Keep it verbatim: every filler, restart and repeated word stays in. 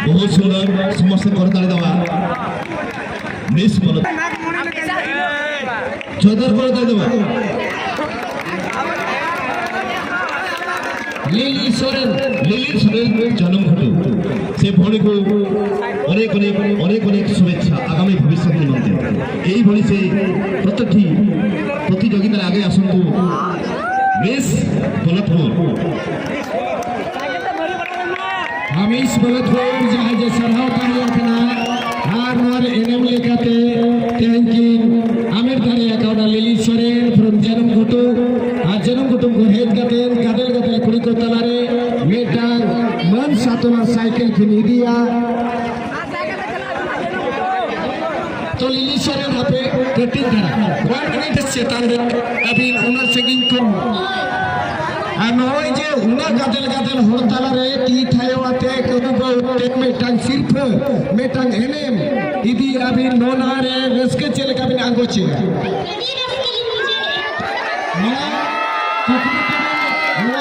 ᱵᱚᱦᱩᱛ ᱥᱩᱱᱫᱚᱨ ᱥᱚᱢᱟᱡᱽ ᱥᱮᱵᱟ ᱠᱚᱨᱮ ᱫᱟᱲᱮᱭᱟᱜᱼᱟ᱾ ᱢᱤᱥ ᱵᱚᱞᱚ ᱪᱚᱫᱚᱨ ᱠᱚᱨᱮ ᱫᱟᱲᱮᱭᱟᱜᱼᱟ᱾ ᱞᱤᱞᱤ ᱥᱚᱨᱮᱱ, ଲିଲି ସୋରେନ ଜନ୍ମଘଟୁ। ସେ ଭଉଣୀକୁ ଅନେକ ଅନେକ ଅନେକ ଅନେକ ଶୁଭେଚ୍ଛା ଆଗାମୀ ଭବିଷ୍ୟତ ନିମନ୍ତେ। ଏଇଭଳି ସେ ପ୍ରତ୍ୟେକଟି ପ୍ରତିଯୋଗିତାରେ ଆଗେଇ ଆସନ୍ତୁ। ମିସ୍ ବଲତପୁର। ᱦᱟᱢᱤᱥ ᱵᱚᱞᱚᱛᱯᱩᱨ ᱡᱟᱦᱟᱸᱭ ᱡᱮ ᱥᱟᱨᱦᱟᱣ ᱛᱟᱦᱮᱸ ᱠᱟᱱᱟ ᱟᱨ ᱱᱚᱣᱟ ᱨᱮ ᱮᱱᱮᱢ ᱞᱮᱠᱟᱛᱮ ᱛᱮᱦᱮᱧ ᱠᱤᱱ ᱟᱢᱮᱴ ᱫᱟᱲᱮ ᱟᱠᱟᱣᱫᱟ ᱞᱤᱞᱤ ᱥᱚᱨᱮᱱ from ᱡᱟᱹᱱᱩᱢ ᱜᱷᱩᱴᱩ᱾ ᱟᱨ ᱡᱟᱹᱱᱩᱢ ᱜᱷᱩᱴᱩ ᱠᱚ ᱦᱮᱡ ᱠᱟᱛᱮ ᱜᱟᱫᱮᱞ ᱜᱟᱫᱮᱞ ᱠᱩᱲᱤ ᱠᱚ ᱛᱟᱞᱟᱨᱮ ᱢᱤᱫᱴᱟᱝ ᱢᱟᱹᱱ ᱥᱟᱛᱣᱟ ᱥᱟᱭᱠᱮᱞ ᱠᱤᱱ ᱤᱫᱤᱭᱟ᱾ ᱛᱚ ᱞᱤᱞᱤ ᱥᱚᱨᱮᱱ ᱦᱟᱯᱮ ᱠᱟᱹᱴᱤᱡ ᱫᱷᱟᱨᱟ one minute ᱪᱮᱛᱟᱱ ᱨᱮ ᱟᱹᱵᱤᱱ ᱩᱱᱟᱹᱜ ᱥᱟᱺᱜᱤᱧ ᱠᱷᱚᱱ ᱟᱨ ᱱᱚᱜᱼᱚᱭ ᱡᱮ ᱩᱱᱟᱹᱜ ᱜᱟᱫᱮᱞ ᱜᱟᱫᱮᱞ ᱦᱚᱲ ᱛᱟᱞᱟᱨᱮ ᱛᱤ ᱛᱷᱟᱭᱚ ᱟᱛᱮ ᱠᱟᱹᱢᱤ ᱠᱚ ᱛᱮ ᱢᱤᱫᱴᱟᱝ ᱥᱤᱨᱯᱷᱟᱹ, ᱢᱤᱫᱴᱟᱝ ᱮᱱᱮᱢ ᱤᱫᱤ ᱟᱹᱵᱤᱱ ᱱᱚᱣᱟ ᱨᱮ ᱨᱟᱹᱥᱠᱟᱹ ᱪᱮᱫ ᱞᱮᱠᱟ ᱵᱤᱱ ᱟᱸᱜᱚᱪᱮᱜᱼᱟ? ᱟᱹᱰᱤ ᱨᱟᱹᱥᱠᱟᱹ ᱞᱤᱧ ᱵᱩᱡᱷᱟᱹᱣᱮᱫᱼᱟ᱾ ᱱᱚᱣᱟ ᱠᱩᱠᱞᱤ ᱛᱮ